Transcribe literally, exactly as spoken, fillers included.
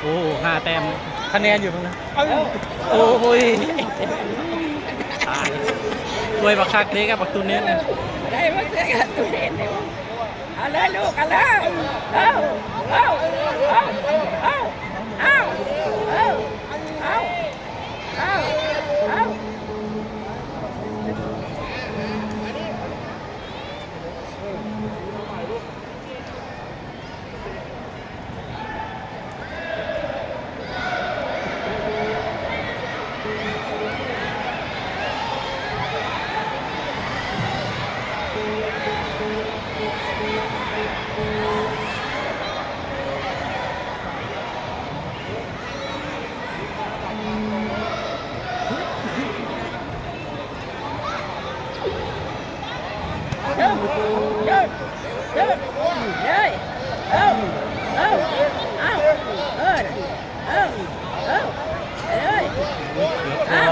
โอ้ ห้าแต้ม คะแนนอยู่ตรงนั้น โอ้ย ตาย ช่วยบักคักเด้กับบักตูเน้นนะ ได้มาเจอกับตูเน้นเลย เอาเลยลูก เอาเลย เอา เอา เอา เอา เอา เอา เอา เอา เอา เอา เดินเดินเดินเลย เอา เอา เอา เออ เอา เอา ไปเลย เอา